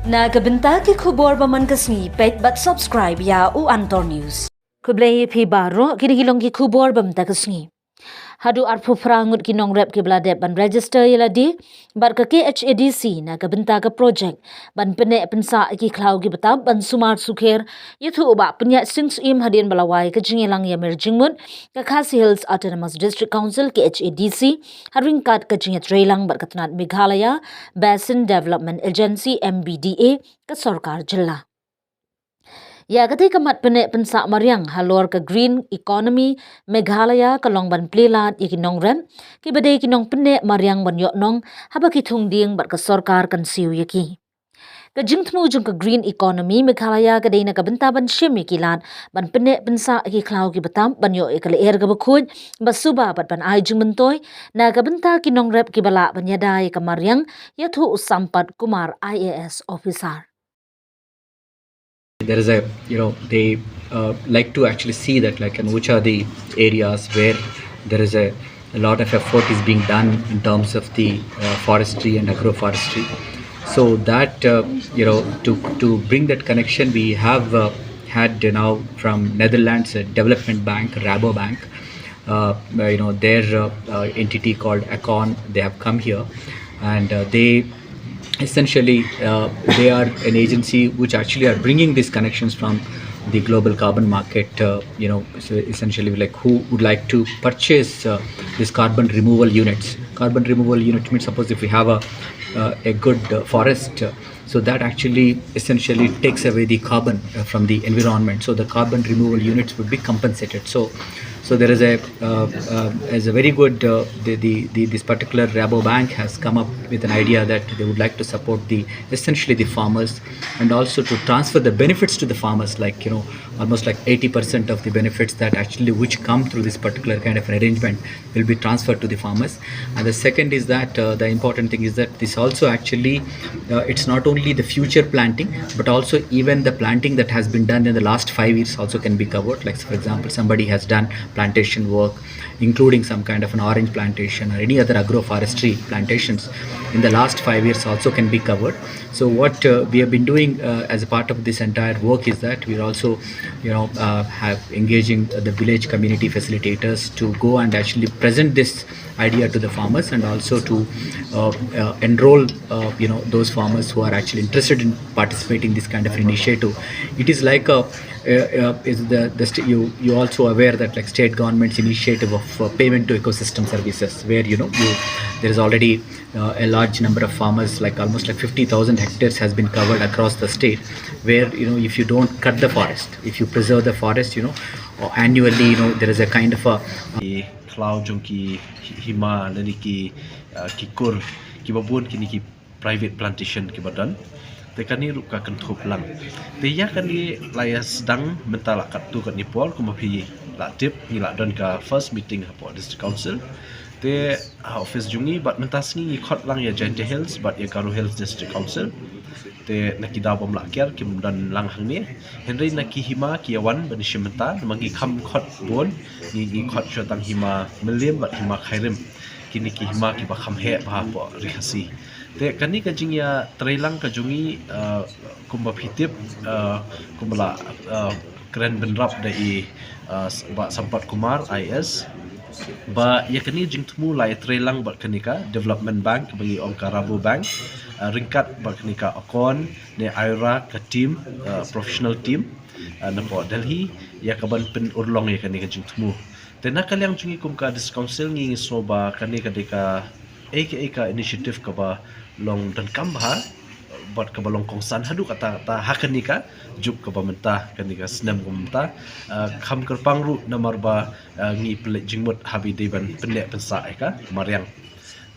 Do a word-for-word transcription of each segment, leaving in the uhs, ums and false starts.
Na ka bynta ki khubor ba man ka sngi, peit bad subscribe ïa u Antor News. Khublei ïa phi baroh, kine ki long ki khubor ba man ka sngi. Haduh arphew phra ngut ki nongrep kiba la dep ban register ïa lade bad ka K H A D C na ka bynta ka projek ban pynneh pynsah ïa ki khlaw kiba tap ban sumar sukher, ïathuh u Bah Pynïaid Sing Syiem hadien ba la wai ka jingïalang ïa Mir Jingmut ka Khasi Hills Autonomous District Council, K H A D C, ha ryngkat ka jingïatreilang bad ka tnat Meghalaya Basin Development Agency, M B D A, ka sorkar jylla. Ïa katei ka mat pynneh pynsah mariang halor ka green economy Meghalaya ka long ban plie lad ïa ki nongrep kiba dei ki nongpynneh mariang ban ïoh nong haba ki thung dieng bad ka sorkar kan siew ïa ki. Ka jingthmu jong ka green economy Meghalaya ka dei na ka bynta ban shim ïa ki lad ban pynneh pynsah ïa ki khlaw kiba tap ban ïoh ïa ka lyer kaba khuid, ba suba bad ban ai jingmyntoi na ka bynta ki nongrep kiba lah ban ïada ïa ka mariang, ïathuh u Sampat Kumar, I A S officer. There is a, you know, they uh, like to actually see that, like, and which are the areas where there is a, a lot of effort is being done in terms of the uh, forestry and agroforestry. So that, uh, you know, to to bring that connection, we have uh, had now from Netherlands a development bank, Rabobank, uh, you know, their uh, uh, entity called Acon. They have come here, and uh, they essentially uh, they are an agency which actually are bringing these connections from the global carbon market. Uh, you know, so essentially, like, who would like to purchase uh, these carbon removal units? Carbon removal unit means, suppose if we have a uh, a good uh, forest. Uh, so that actually essentially takes away the carbon uh, from the environment. So the carbon removal units would be compensated. So, so there is a uh, uh, is a very good uh, the, the, the this particular Rabobank has come up with an idea that they would like to support the essentially the farmers, and also to transfer the benefits to the farmers, like, you know, almost like eighty percent of the benefits that actually which come through this particular kind of an arrangement will be transferred to the farmers. And the second is that uh, the important thing is that this also actually uh, it's not only the future planting, but also even the planting that has been done in the last five years also can be covered. Like, for example, somebody has done plantation work, including some kind of an orange plantation or any other agroforestry plantations in the last five years also can be covered. So what uh, we have been doing uh, as a part of this entire work is that we are also, you know, uh, have engaging the village community facilitators to go and actually present this idea to the farmers, and also to uh, uh, enroll, uh, you know, those farmers who are actually interested in participating in this kind of an initiative. It is like a uh, uh, is the, the st- you you also aware that, like, state government's initiative of uh, payment to ecosystem services, where, you know, you there is already uh, a large number of farmers, like almost like fifty thousand hectares has been covered across the state, where, you know, if you don't cut the forest, if you preserve the forest, you know, uh, annually, you know, there is a kind of a khlaw jong ki hima lane ki uh, ki kur kiba bun kine ki private plantation kiba don. Te kane ruh ka kynthup lang. Te ïa kane la ïa sdang mynta la katto katne por, kumba phi la tip ngi la don ka first meeting hapoh District Council. Te ha office jong ngi bad mynta sngi ngi khot lang ïa Jaintia Hills bad ïa Garo Hills District Council. Te na ki daw bym lah kiar kim don lang hangne. Hynrei na ki hima ki ïa wan ban ïa shim bynta, namar ngi kham khot bun, ngi ngi khot shuwa tang hima Mylliem bad hima Khyrim. Kine ki hima kiba kham heh bha hapoh Ri Khasi. Te kane ka jingïatreilang ka jong ngi, uh, kumba phi tip, uh, kumba la uh, kren bynrap da i uh, Bah Sampat Kumar, I A S, ba ïa kane jingthmu la ïatreilang bad kane ka Development Bank ba ngi ong ka Rabobank, uh, ryngkat bad kane ka Acon ne IRA ka team, uh, professional team uh, napoh Delhi, ïa kaban pynurlong ïa kane ka jingthmu. Te na ka liang jong ngi kum ka District Council ngi ngi sngew ba kane ka dei ka ei ka ei ka initiative kaba long donkam bha bad kaba long kongsan haduh katta katta ha kane ka juk kaba mynta, kane ka snem kaba mynta. Uh, kham kyrpang ruh namar ba uh, ngi pynleit jingmut haba dei ban pynneh pynsah ïa ka mariang.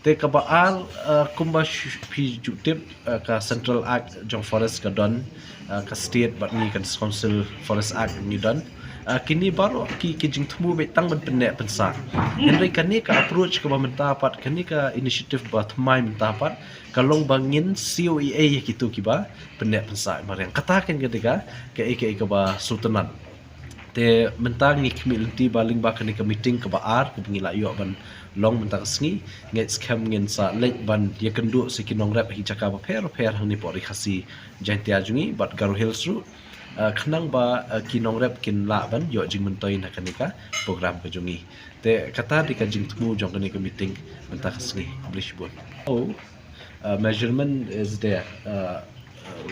Te kaba ar, uh, kumba phi ju tip, uh, ka Central Act jong Forest ka don, uh, ka State bad ngi ka District Council Forest Act ngi don. Uh, kine baroh ki ki jingthmu beit tang ban pynneh pynsah. Hynrei kane ka approach kaba mynta pat, kane ka initiative ba thymmai mynta pat, ka long ba ngin C O E A ïa kito kiba pynneh pynsah mariang. Kata kan ka dei ka ka ei ka ei kaba sngewtynnat. Te mynta ngi khmih lynti ba lyngba kane ka meeting kaba ar kaba ngi la ïoh ban Long mynta ka sngi, ngeit skhem ngin sa leit ban ïakynduh sa ki nongrep ha ki jaka bapher bapher hangne hapoh Ri Khasi Jaiñtia jong ngi bad Garo Hills ruh. Uh, khnang ba uh, ki nongrep kin lah ban ïoh jingmyntoi na kane ka program ka jong ngi. Te kata dei ka jingthmu jong kane ka meeting mynta ka sngi. Khublei shibun. Oh, uh, measurement is there uh, uh,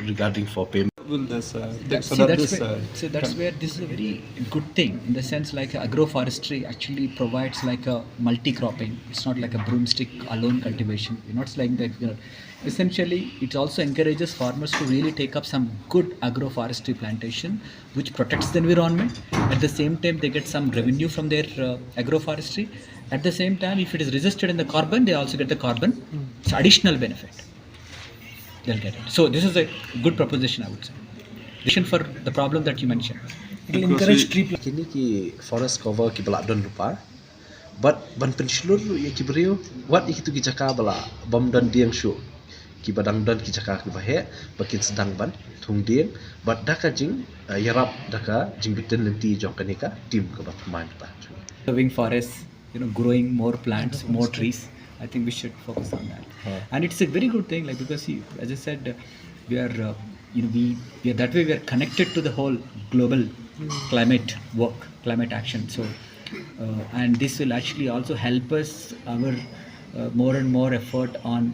regarding for payment. Will this uh, take so See, that that's this where, uh, so that's can- where this is a very good thing in the sense, like, agroforestry actually provides, like, a multi-cropping. It's not like a broomstick alone cultivation. You're not like that. You know, essentially, it also encourages farmers to really take up some good agroforestry plantation, which protects the environment. At the same time, they get some revenue from their uh, agroforestry. At the same time, if it is registered in the carbon, they also get the carbon. It's additional benefit they'll get it. So this is a good proposition, I would say. Solution for the problem that you mentioned. It'll encourage tree planting. Kine ki forest cover kiba la don lypa. Bad ban pynshlur ruh ïa ki briew wat ïa kitu ki jaka ba la bym don dieng shuh, kiba dang don ki jaka kiba heh ba kin sdang ban thung dieng. Bad da ka jing uh, ïarap da ka jingbitin lynti jong kane ka team kaba thymmai mynta. Conserving forests, you know, growing more plants, more trees. I think we should focus on that. And it's a very good thing, like, because, see, as I said, uh, we are, uh, you know, we, we are that way we are connected to the whole global climate work, climate action. So, uh, and this will actually also help us our uh, more and more effort on